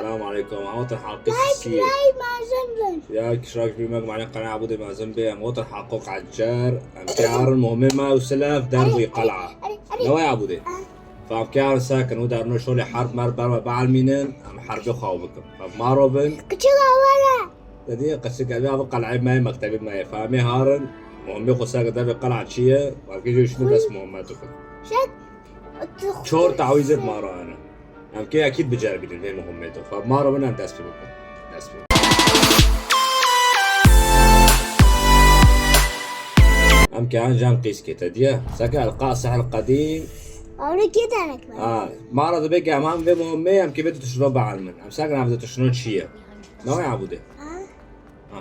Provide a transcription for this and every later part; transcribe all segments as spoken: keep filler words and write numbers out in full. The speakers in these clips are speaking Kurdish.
السلام عليكم. Em hatin halqê sisiyê. Ray mezin bin. Ya kişrak bir mek mane qana Ebûdê mezin bê. Em hatin halqo qecer. Em kê herin muhimmê me û silaf derbûyî qel'a. Newe Ebûdê. Fam kê herin sekin û derno şolê herb mer berme beelmînin. Em herbê xwe bikin. Fam maro bin. Kiçik awara. Dedi, qeçik ev ya bu qel'ê me, mektebê me ye. Famê harin, muhimmê xwe seke devê qel'a çi ye? Belkî jî şunu dest muhimmet bikin. Çor tawîzê maro hene. Em kê ekîd biceribînin vê muhimmê to. Fa maro min em dest pê bikin. Dest pê bikin. Em kê an cam qîskê te diye. Seke elqa sehel qedîm. Awre kê derek me? Ha, mara dibe ke em hem vê muhimmê em kê bê tu tişno beelmin. Em seke em vê tişno çi ye? Navê Ebûdê. Ha? Ha.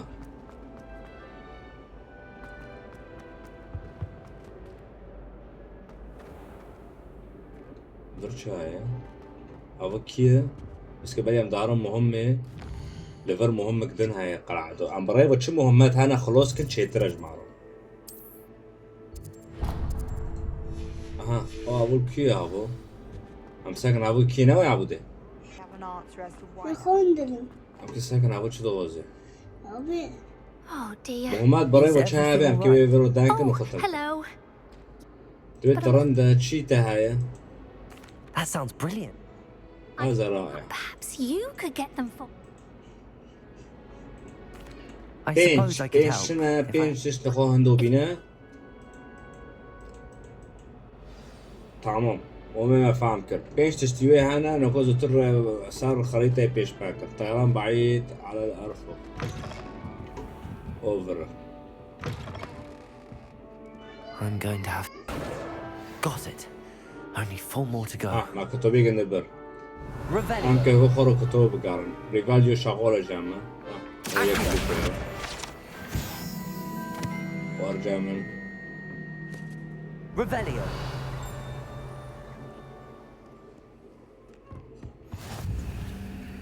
Vir çaye. Ava kî ye? Piske berî em darin muhim e. Li vir muhimik din heye qel'a do. Em bi rê ve çi muhimmet hene xilos kin çêtir e ji maro. Aha, o avul kî ye avo? Em sekin avul kî ne o avul de? Li xwe dilim. Em kî sekin avul çi dovaze? Abi. Oh dear. Muhammed, barê ve çi hebe em kî wê viro dankin û xitin. Hello. Divê tirin de çi te heye? That sounds brilliant. Ez a rae. Perhaps you could get them for. I suppose I could help. Pênc, pênc şine, pênc tişt li xwe hindo bîne. Tamam. O me me fam kir. Pênc tiştî wê hene, noko zûtir, e, ser xerîteyê pêş me kir. Teyran baîd, alel erf. Over. I'm going to have. Got it. Only four more to go. Ah, ma kitobê gindi bir. Revelio. Em ke xwe xwe ro kitob bigarin. Revelio şaxol e jeme. Warcamin. Revelio.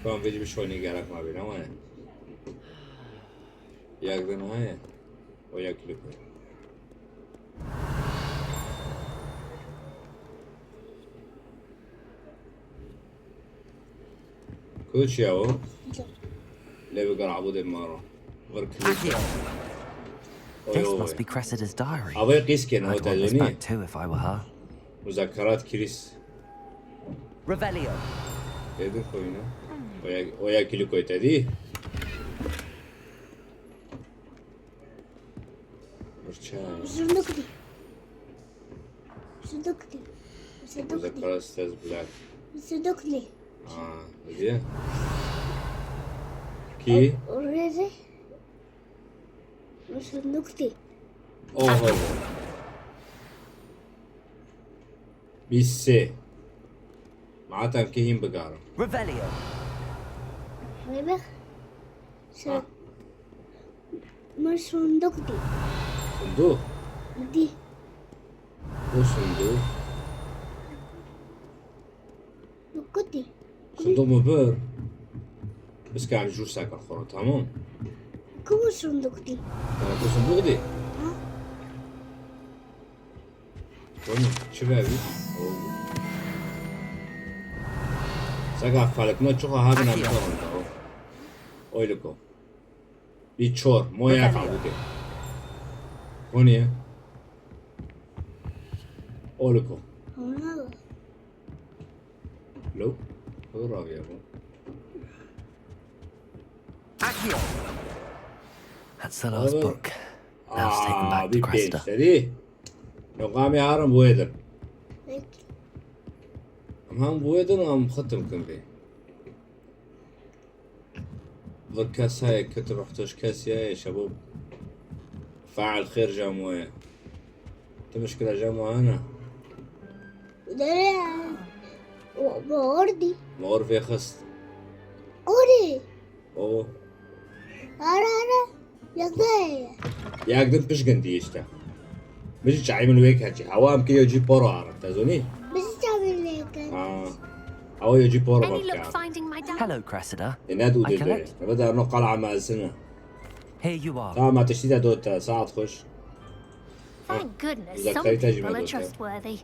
Tamam, vêcî bir şoynî gerek ma bîne ama ne. Yak din ha ye. O yak kilo koy. Kuçya o? Lê bi garabû de maro. Vir kilo. This must be Cressida's diary. Avê qîskên o te zonî. I'd want this back too if I were her. Muzakerat kirîs. Revelio. Êdin koyuna. Oya, oya kilo koy te dî. Mirçe. Zurduk dî. Zurduk dî. Zurduk dî. Muzakerat stez bilak. Zurduk dî. Aa, diye. Ki? Oraya. Zurduk dî. Oho. Bîst sê. Matem ki hîn bigarim. Revelio. Revelio. Ha. Min sunduk dî. Sunduk? Dî. O sunduk. Dikutî. Sunduk mu bir? Biz kar jûr sakar xora, tamam? Ku bu sunduk dî? Tamam, bu sunduk dî. Ha? Oğlum, çi verdi? Oo. Saka falikma çok ha bin abi tamam da o. Oyluko. Bir çor, moya kabute. O niye? Oyluko. Lo? O da raviya bu. Accio. That's the last book. Now to take them back to Cressida. Aa, bir pênc dedi. Yok, em ê herin wê din. Peki. Em hem wê din, em xitim kin vê. Vir kes heye, kitib ihtiyac kes heye, şebo fail xêr jemo ye. Ti mişkila jemo hene? Dere, o, bo ordî. Mor vê xist. Orî. O. Ara, ara. Yek de ye. Yek din piş gindî işte. Min jî çayê min wê keçî. Hewa em kiriyo cî poro arin. Te zonî? Min jî çavê lê kir. Ha. Hewa yo cî poro bak ya. Hello, Cressida. E ne dû de be. Eve de no qala mezine. Here you are. Tamam, tiştî de dote. Saat xweş. Thank goodness some people are trustworthy.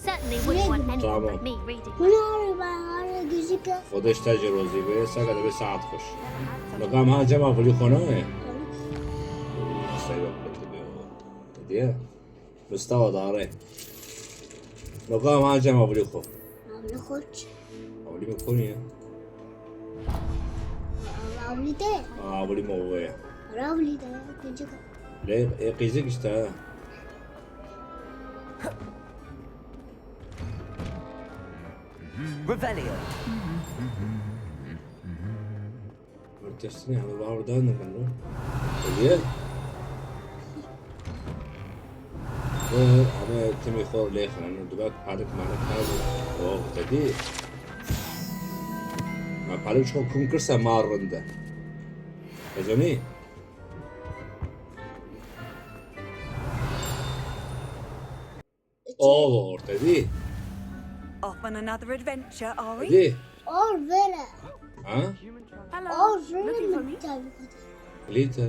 Certainly wouldn't want anyone Tamam. but me reading. Hûn arê ba arê gizike. Xwedeş te jî rozî be, seke de be saet xweş. Niqam ha cema vilî xwe ne ye? Seyva kutli be o. Diye. Mustafa dare. Niqam ha cema vilî xwe. Avli koç. Avlî mi koniye? Avli de. Avlî mi oye? Ravli de gizike. Lê e qîzik işte ha. Revelio. Tirsine hemî bawer dan dikin lo. Hediye. Ve hemî timî xor lêxin. Dibek parik marik hal. Oh dedi. Ma parik çok kum kirse mar rinde. Ezoni. Ovo ortadî. Off on another adventure, are we? Hadi. Or vere. Ha? Hello. Or vere Looking for me? mi tabi. Lite.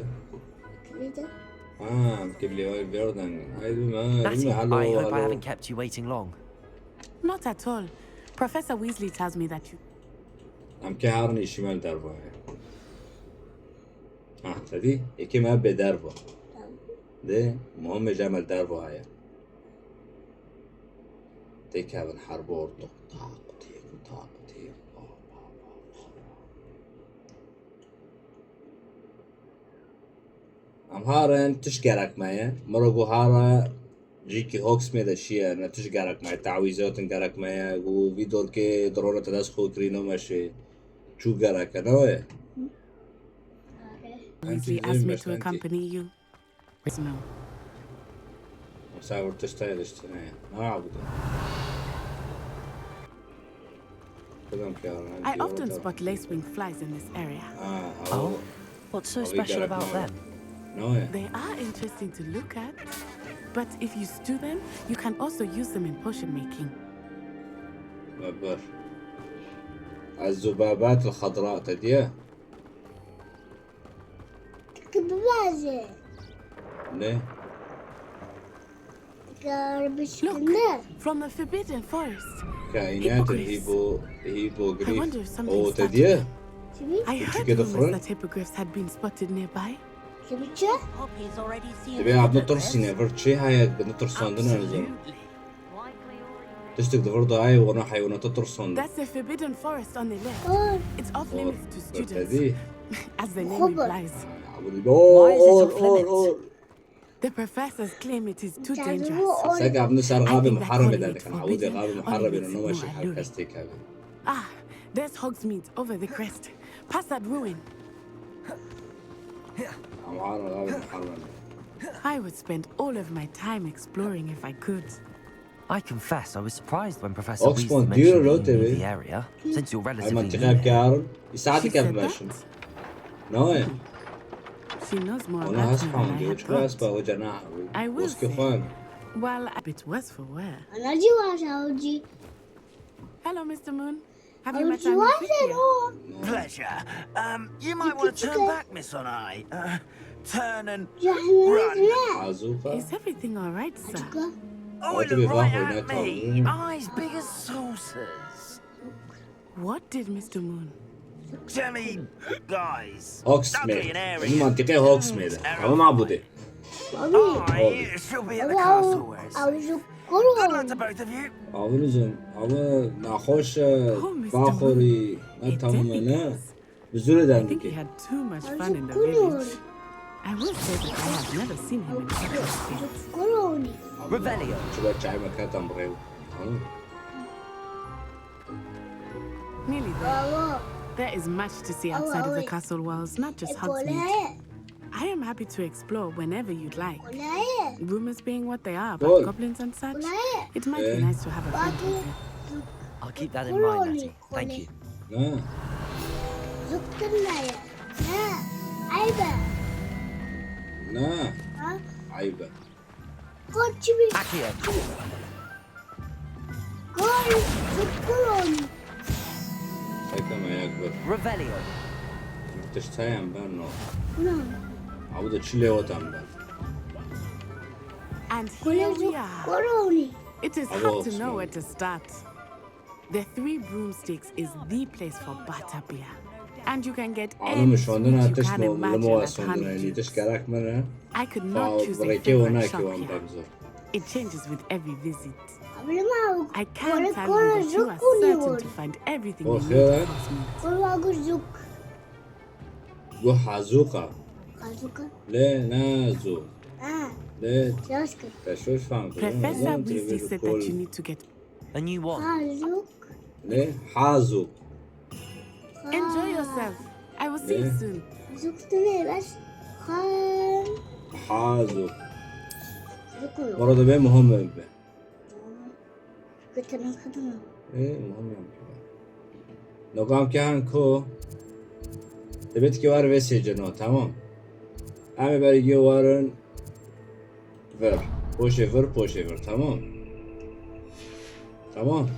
Lite. Ha, kibli vay verdan. Haydi ma, Natty, ma I hope I halo. haven't kept you waiting long. Not at all. Professor Weasley tells me that you. Em ke harin işimel derva. Ha, tabi. Eke ma be derva. De, muhammed jamel derva haya. Têkevin herb ordu. Taqûtê, taqûtê. Em harin tişt gerek me ye. Miro ku hara cîkî Hogsmeade şiye, ne tişt gerek me ye. Tawîzatin gerek me ye. Ku vî dorkê drone te dest xwe kirî no meşê. Çû gerek e, ne ye? Weasley asked me to accompany you. Smell. Sen vur tiştayê diştine. Ne yaptın? Kızım ki yalan. I often spot lacewing flies in this area. Ha, Oh? o. What's so Are we special gonna about know? Them? Ne o ya? They are interesting to look at, but if you stew them, you can also use them in potion making. Bebber. الذبابات الخضراء te diye. Ki bibaze. Ne? Garbage Look, ne? From the Forbidden Forest. Kainatın hipo, I hippogriff. wonder if something O te startled diye. me. Kimi? I heard get a rumors friend? That hippogriffs had been spotted nearby. Kimi çe? Hope he's already seen Dibe abla tirsine, vir çi haya, bini tirsandın en zor. Absolutely. Tiştik di vir dayê, wana hayvanata tirsandın. That's the Forbidden Forest on the left. Or. It's off Or, limits to students, dedi. As the name Xubir. implies. Or, Why is it or, off or, limits? or. The professors claim it is too Jaduo dangerous. or. Sek abini ser I xabê think that muharrem calling eder it dikin. Ew dê forbidden xabê only muharrem makes eder, it no more meşe her alluring. kes têkeve. Ah, there's Hogsmeade over the crest. Past that ruin. Ama xabê muharrem. I would spend all of my time exploring if I could. I confess, I was surprised when Professor Oxford Weasley diyor mentioned lo that you knew tabii. the area, Kim? since you're Ay relatively mantıklı new here. Karın. Bir saat She iken said başım. That? Ne o ya? She knows more Ona about has me than fan I diyor. had Çok has thought. pa hoca na. I will Oski say. fan. Well, it was for where? Anacı var savcı. Hello, Mister Moon. Have you met Avcı our new var fifth sen year? o. Pleasure. Um, you might want to turn Küçük. Back, Miss Onai. Uh, turn and Cahil run. ne? Azuka. Is everything all right, sir? Açıkla. Oh, What do look we right want at for me. that? Eyes big as saucers. What did Mister Moon? Jelly guys. Hogsmeade. Ugly and hairy. Benim mantıklı Hogsmeade. Tamam abi bu de. Abi. I shall be at the Baba, castle where it's avcı Good luck to kuru. Both of you. Avınızın, avı nahoş, Oh, Mister bahori, Moon. ne It tamam did ne? because Üzür I eden think he ki. Had too much fun Avcı in the kuru. Village. I will say that I have never seen him in such a state. Avcı kuru. Revelio. Şurada çay makineden buraya. Tamam. Nearly there. Baba. There is much to see outside of the castle walls, not just Hogsmeade. Kolay. I am happy to explore whenever you'd like. Kolay. Rumors being what they are Cool. about goblins and such, Kolay. it might be Yeah. Nice to have a friend Bakın. visit. I'll keep that in mind, Natty. Thank you. Ne? Zıkkınlaya. Ne? Ayba. Ne? Ha? Ayıp. Koçimi. Accio. Gol. Zıkkın. Sakın ayak bir. Revelio. Tiştayam ben no. No. Abi de çile otam ben. And here we Kule are. koroni. It is hard to know where to start. The Three Broomsticks is the place for butter beer. And you can get any sweet you can imagine at Hanley's. I could not choose a favorite shop here. It changes with every visit. I can't tell you that you are certain to find everything you need at Cosmos. Guh hazûqa. Hazûqa? Lê ne zû. Ha. Lê te şoş fam kir. Professor Weasley said that you need to get a new one. Hazûq. Lê hazûq. Enjoy yourself. I will see you soon. Zûq tu ne bes? Ha. Hazûq. Zûq. Orada be muhim be. Götüne kadın. Ê, muhim em kir. Nokam ke han ko. Dibê tikê war vê sê cino, tamam. Em ê berî giyo warin vir. Poşê vir, poşê vir, tamam. Tamam.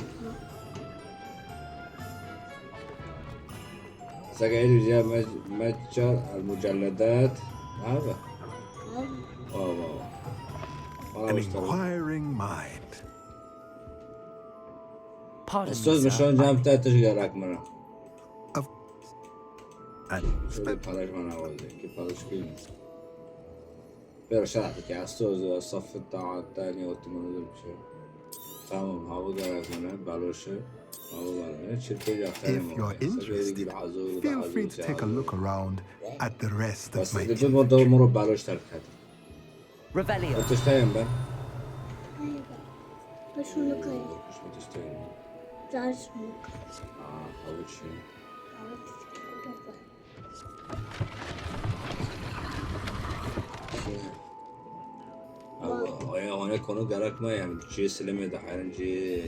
Saka êdî ya me, me çar el mucelledat. Abi. Abi. Wa, wa, wa. An inquiring mind. Pardon me, sir. Estos mişon cem te tij gerek min e. Şöyle paylaşma ne oldu? Ki paylaşayım. Pero şahit ki estos safı taat tani otumun bir şey. Tamam, hava gerek min e, baloşu. Hava gerek min e. Çirkin yaktarım. If you're interested, feel free to take a look around at the rest of my inventory. Bas dedim orada umarım baloş terk et. Revelio. Tiştayên ben. Hayır. Ben şunu kayayım. Şunu tiştayên. Daha şunu kayayım. Aa, havuç şey. Havuç. Aya hone konu gerek me yani. Cê silimê de hayran cê.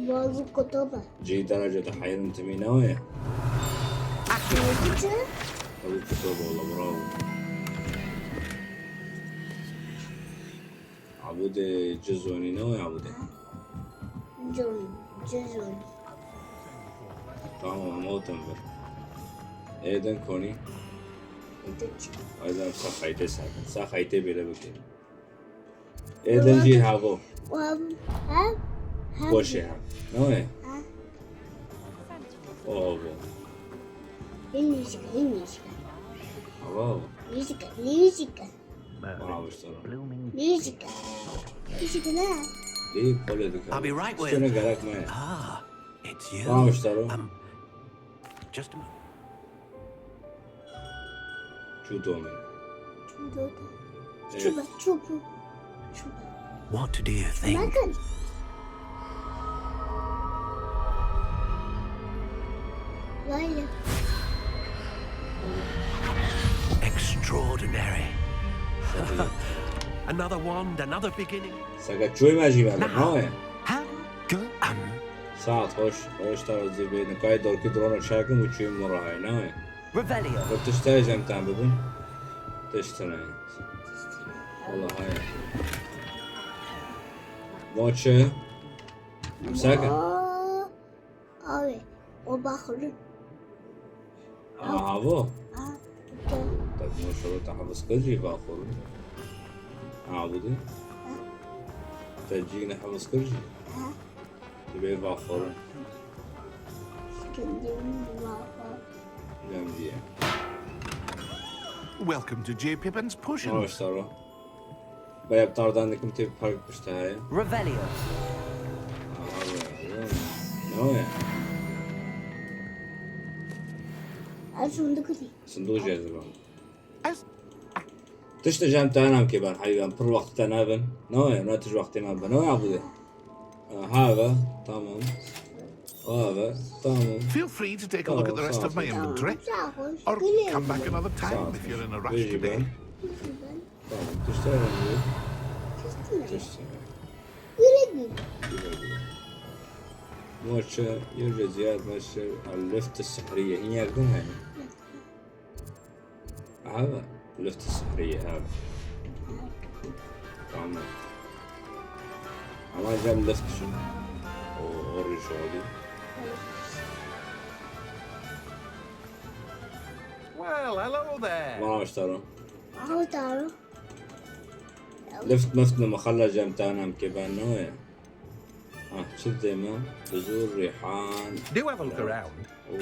Bazı kutuba. Cê derece de hayran timî ne ya. Aklına gitti. Havuç kutuba, valla bravo. Abûdê ci zonî ne wê abûdê? Zon, ci zon. Tamam, ama o tim vir. Êdin konî? Êdin çi? Aydan sa xaytê ser. Sa xaytê bêle bikê. Êdin jî havo. Wa, ha? Ha? Koşê ha. Ne wê? Ha? O havo. Nîjika, nîjika. Havo. Nîjika, nîjika. Bravo, işte. Nîjika. Nîjika ne? I'll be right with. Şuna gerek mi? Ah, it's you. Bravo, işte. Um, just a moment. Çû domê. Çû domê. Evet. Çû be, çû bu. Çû be. What do you think? Bakın. Böyle. Extraordinary. Another wand, another beginning. Seke çûyê me jî me. Now, ha? How good, um, Saet xweş, xweş te re zî bê. Nikayê dorkî drona çekin û çûyê min re hay, ne? Revelio. Bi tişt heye jem tem bibin. Tişt tune. Wala heye. Moçe. Em seke. Aa, abi, o baxurun. Aha, bu. Ha, bu. Tabii, maşallah, te hafız kir jî vaxurun. Ha, bu de. Ha. Te cî ne hafız kir jî. Ha. Divê vaxurun. Şikindin vaxur. Cem diye. Welcome to J Pippin's Potions. Maşallah. Baya bi tardan dikim tê park pişta heye. Revelio. Aha, ya, ya. Ne o ya? Ez şunu da kırayım. Sindoq jî ez dikim. Ez- Tiştê jem te nam ke ben, heyvan, pir wextê te nabin. Ne o ya, ne tij wextê me bin. Ne o ya bu de? Ha, ha, tamam. Ha, tamam. Feel free to take a look at the rest of my inventory, or come back another time if you're in a rush today. Tamam, tiştê önemli. Tiştê. Tiştê. Moçe, yürü ziyaret, moçe, lüftü sihriye. İn yakın hani. Abi, lüftü sihriye abi. Tamam. Ama cem lüft şu. O, o rüzgarı. Well, hello there. Maaş tarım. Maaş tarım. Lift mift ne maxalla cem tanem ke ben ne ya. Ah, çi deme? Bi zor rîhan. Do have a look around.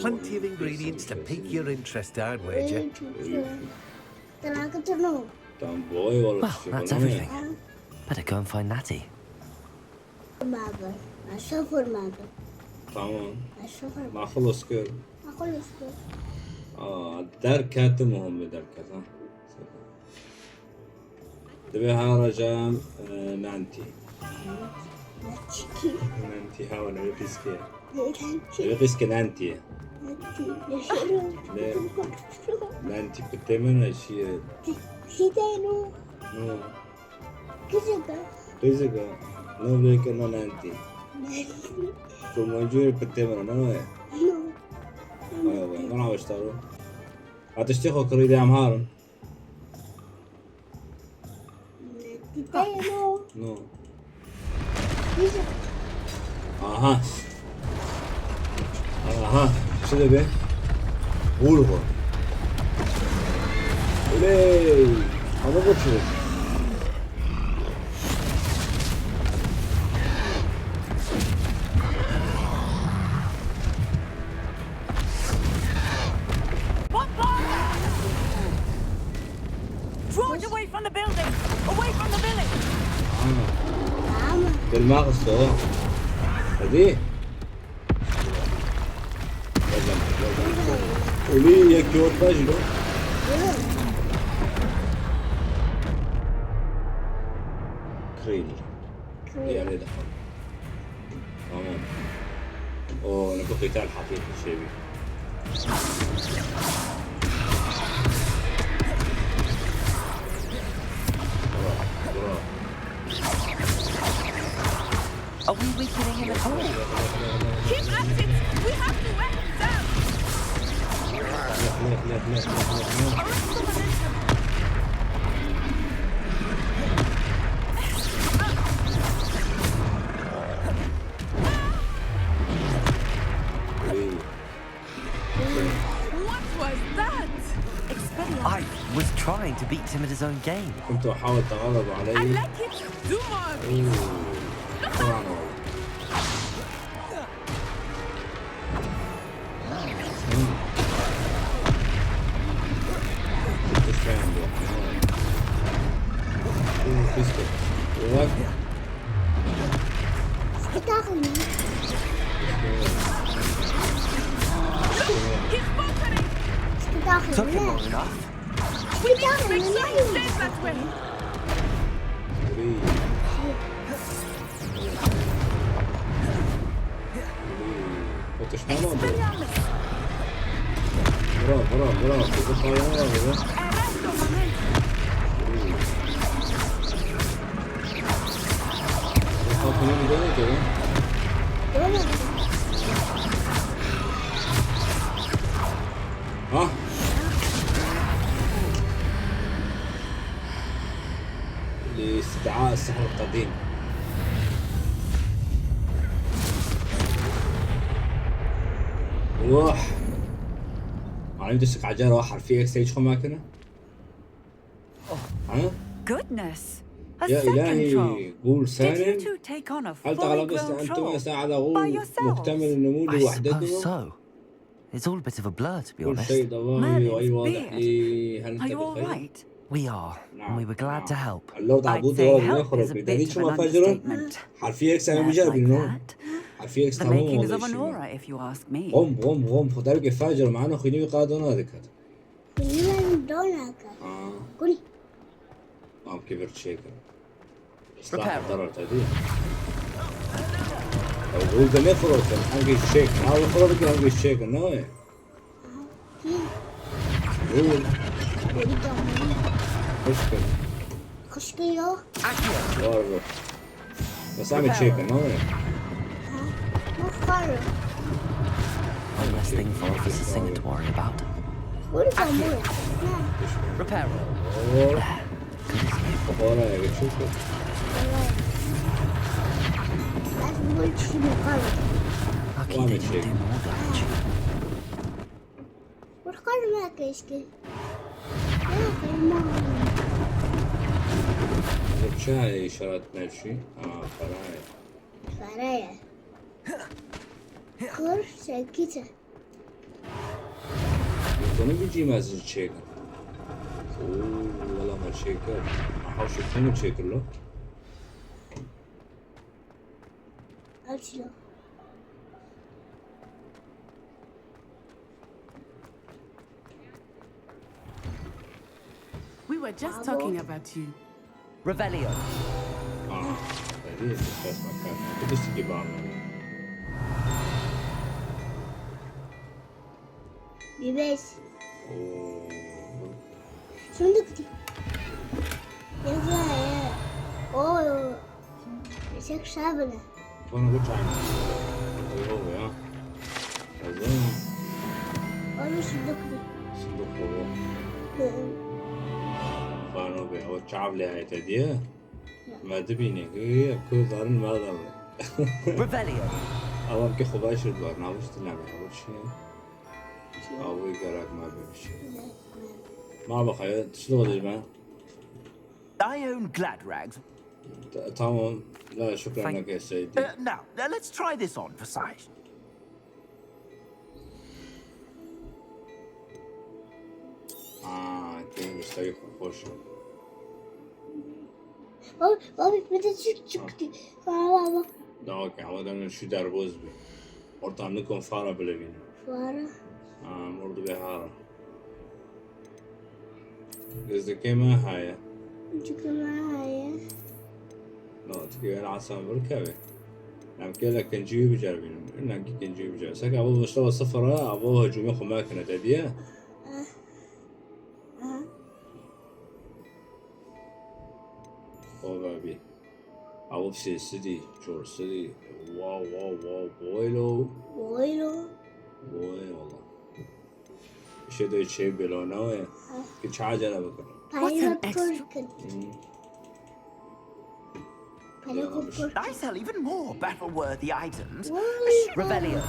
Plenty of ingredients to pique your interest, I'd wager. Tam boy wala. Well, that's everything. Better go and find Natty. Tamam. Ma xelas kir. Aa, derket, muhim derket, ha. Divê hara cem, e, Nantî. Nantî hewa ne qîske. Ev qîske Nantî. Ne, Nantî pitê min e, çi ye? No. Qîzika. Qîzika. No, vê ke no Nantî. Kurmancî pitê min e, no ye? No. Vay vay, min awiştaro. Ha tiştê xwe kirî de em harin. No. Aha. Aha. Çi dibe? Bulgur. Oley. Ama bu çi? What the? Draw it away from the building! Away from the village! Dil me xisto. Hadi. Olî yek yot be jî. Krill. Krill. Diğerleri de kaldı. Tamam. O, ne bu qital haqiqî şey bir. Bura, bura. Are we weakening him at all? Keep at it! We have to wear him down! Arrest the momentum! What was that? Expelliarmus. I was trying to beat him at his own game. كنت أحاول أتغلب عليه. I like it. Do more of it. أوه. طبعاً. What? Took him long enough. We need to make sure he stays that way. Bırakma lan beni. Bırak, bırak, bırak. Kızı kayana var ya. Kapının üzerine koyun. Ha? لاستدعاء السحر القديم. روح. عم تسك على جرى واحد في اكس اتش خو ماكنه؟ ها؟ Goodness. A يا second إلهي، troll. قول Did you سالم. Two take on a هل fully تغلبت grown أنتم troll يا ساعة على by غول yourselves? مكتمل النمو I لوحدكم؟ Suppose so. It's all a bit of a blur, to be honest. كل شيء ضبابي وأي واضح لي. هل أنت بخير؟ Are you all right? We are, and we were glad to help. اللوطة I'd say help is a bit of an understatement. حرفيا يكسر مجرد منه. حرفيا يكسر. The making of an aura, if you ask me. غم، غم، غم. خدای که فجر معنا خیلی قادونا دکت. خیلی قادونا دکت. آه. Mam kibir çêkin. Prepare. ضرر تدي. Hûn de ne firotin, hangî çêk. Ha, firotin, hangî çêk, ne? Hûn. Xişkin. Xişkin yo. Var bu. Bes em çêkin, ne? One less thing for Officer Singer to worry about. Prepare. Lucky they didn't do more damage. Çi işaret ne bir şey? Aa, parayı. Paraya. Kur sekite. Bunu bir cimazı çekin. Oo, valla ma çeker. Aha şu bunu çekin lo. Açlo. We were just talking about you. Revelio. Ah, that is the first my cat. Put this to Gibana. Bibes. Oh. Şunu da kutayım. Yazılar ya. Oo. Yüksek şabına. Bana bu çay. Oluyor ya. Yazık. Onu şunu da kutayım. Sinduk baba. Hı hı. Fano be. O çavle ayet ediyor. Ma dibîne, ku zarin ma da me. Revelio. Ama ki xwe baş û dwar navişt name, ew çi ye? Ew gerek ma be bir şey. Ma bak hayat, tişt olabilir ben. I own Gladrags. Ta- Tamam, la şükran Thank- leke seydi. Uh, now, uh, let's try this on for size. Aa, kêmir sayı hoş. Baba, baba, bir de çık çıktı. Baba, baba. Daha ki, ama da şu derboz bir. Ortam nikon fara bile bine. Fara. Aa, mordu be hara. Gözlükê me heye. Çıkma ya. No, tikê wê asan vir kevê. Em kê le kincî wî biceribînin. Em kî kincî wî biceribînin. Seke abo Mustafa sifira, abo hicûmê xwe me kine te diye. Aha. O ve bî. Abo sê sidî, çor sidî. Wow, wow, wow, boylo. Boylo. Boy, valla. İşte de şey bilo ne o ya. Ki çağa cana bakın. What an Pilot extra- Korkut. Hmm. Pilot Korkut. I sell even more battle-worthy items. Vay. Revelio.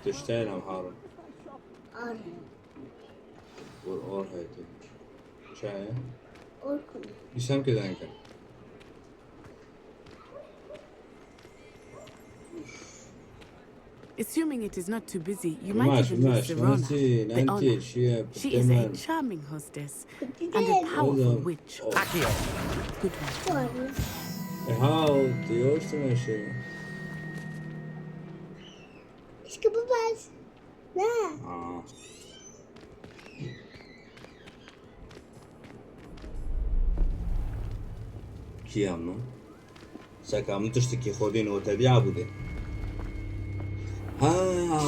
Tişteyim harun. Ar. Vur or haydi. Çaya. Orkun. Bisem ki danke. Assuming it is not too busy, you might Maş, even meet maş, Sirona, nasi, the owner. nanti, şiye, She is a temen. Charming hostess and Gidelim. A powerful Oğlum, witch. o- Accio. Good one. Var mı? E ha, o diyor işte ben şey. İşte bu ben. Ne? Aa. Kî em no? Seka min tiştekî xwedî no te diya bûde. Ha,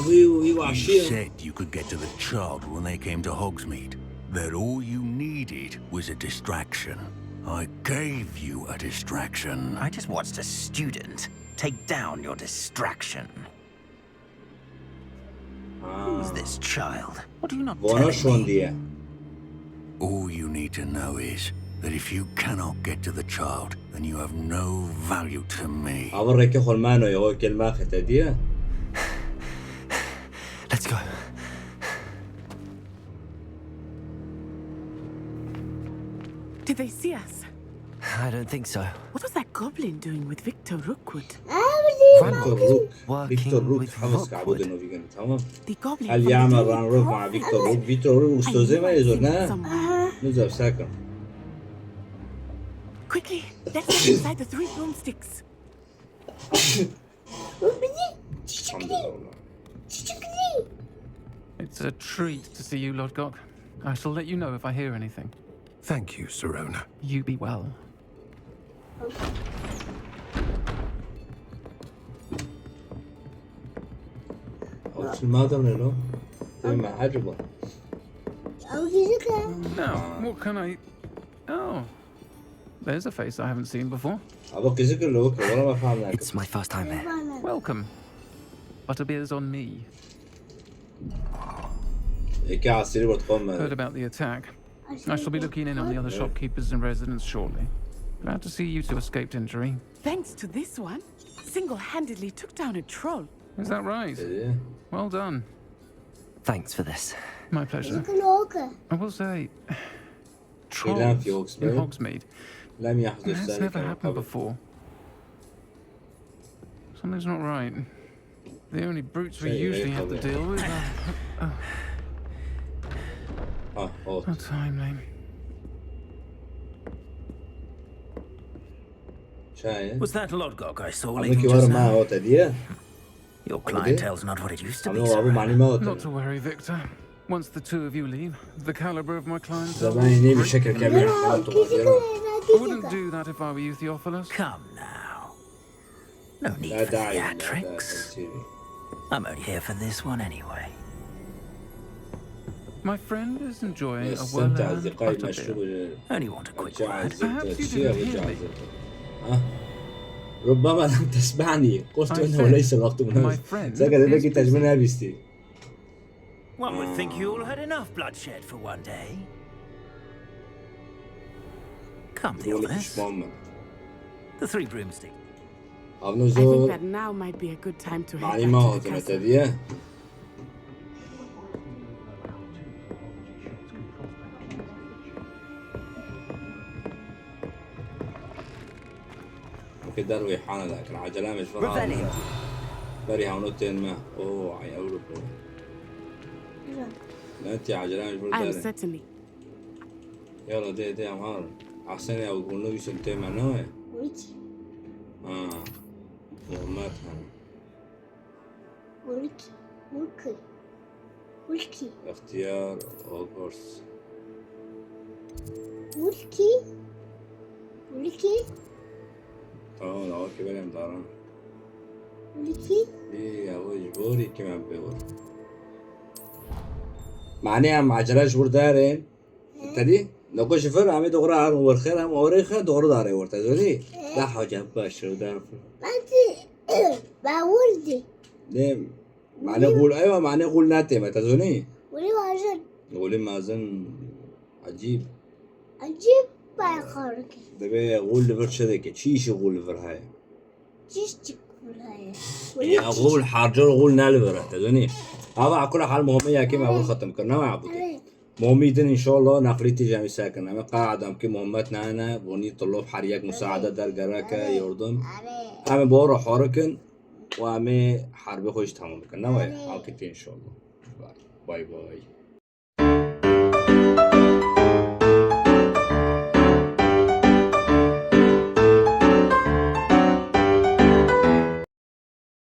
wî wî You wahşî. said you could get to the child when they came to Hogsmeade. That all you needed was a distraction. I gave you a distraction. I just watched a student take down your distraction. Who's this child? What are you not Vana telling me? şondiye. All you need to know is that if you cannot get to the child, then you have no value to me. Ava reke xol mano ya o kelma xete diye. Let's go. Did they see us? I don't think so. What was that goblin doing with Victor Rookwood? Abi. Victor Rook. Working Victor Rook. with Hamas kabul Rookwood. deno vegan, tamam. The goblin Hal from the yama Daily ran rok ma Prophet. Victor Rook. Victor Rook I ustoze knew ma I'd izor seen it ne? somewhere. Nuzaf sakın. Quickly, let's get inside the three broomsticks. Bu beni çiçekli. Elhamdülillah. Çiçekli. It's a treat to see you, Lodgok. I shall let you know if I hear anything. Thank you, Sirona. You be well. Altın madem ne lo? Değil mi? Acaba. Abi yüzük ha. Now, what can I... Oh, there's a face I haven't seen before. Abi kızık lo ki, ona bak hamle. It's my first time here. Bana. Welcome. But a beer's on me. Eki asiri bot Heard konma. About the attack. I shall be looking in on the other shopkeepers and residents shortly. Glad to see you two escaped injury. Thanks to this one, single-handedly took down a troll. Is that right? Dedi. Well done. Thanks for this. My pleasure. Yüzük ne o ki? I will say, Şeyden trolls Fiox in Bey. Hogsmeade. Lem yahzur That's zalika never happened kabul. Before. Something's not right. The only brutes we Şey, usually have to ayakkabı. deal with are... Ha, o. Oh, timely. Çayı. Was that Lodgok I saw Ama leaving ki just var ma now? o te diye. Your clientele's not what it used to Ama be, o abi Sarah. mani ma o te. Not to worry, Victor. Once the two of you leave, the caliber of my clientele Zaman yeni bir will şekil greatly kemiyor. diminish. Tamam, I tamam. wouldn't do that if I were you, Theophilus. Come now. No need لا for داعي لا theatrics. تمثيل. I'm only here for this one anyway. My friend is enjoying a السنت well-earned أصدقائي butter beer. مشروب Only want a quick جاء word. زبدة Perhaps you شيء didn't hear جاء me. زبدة ها. ربما لم تسمعني. قلت I انه said, ليس الوقت my المناسب. friend سكت is بك تجمل busy. نابستي. One would think you all had enough bloodshed for one day. Come, يقول لك Theophilus. مش مهم. The Three Broomsticks. أبنو I think زول. that now might be a good time to head معني back ما to هو the castle. تمتديه. ممكن دار ويحانا لكن عجلة مش فرحانة. Revelio. بري هاونو تين ما. اوه عي اولو كو. لا انت عجلة مش I'm بردارة. Setemi. يلا دي دي امهار. احسن يا وقولنا بيسن تين ما نوي. Which? اه. مهمات هانا. Ulki. Ulki. Ulki. اختيار اوغورس. Ulki. Ulki. تمام اوكي بلا مداران. Ulki. ايه يا وجبوري كمان بيور. معناها معجلة جبور دارين. تدي؟ لو كنت شفر عمي دغرا عن ورخير هم اوريخا دغرا داري ورتا زولي. لا حاجة باش دار. Bence ben vurdu. ليه؟ معناه غول ايوه معناه غول ناتي ما تزوني. Vurdu hazır. غولي مازن عجيب. Acayip bayağı korkunç. دبي غول لفر شدك تشيش غول لفر هاي. Çiş çıkıyor hayır. يا غول حارجر غول نالفر تزوني. هذا على كل حال مهم يا كيما اول ختم كنا مع بوتي. Evet. مهميدن ان شاء الله نقلي تيجي عمي ساكن اما قاعد امكي مهمات نانا بوني طلب حريك مساعدة دار قراكا يوردم. Evet. اما بورا حاركن وامي حرب خوش تمام كنا ويا اوكي ان شاء الله. باي باي.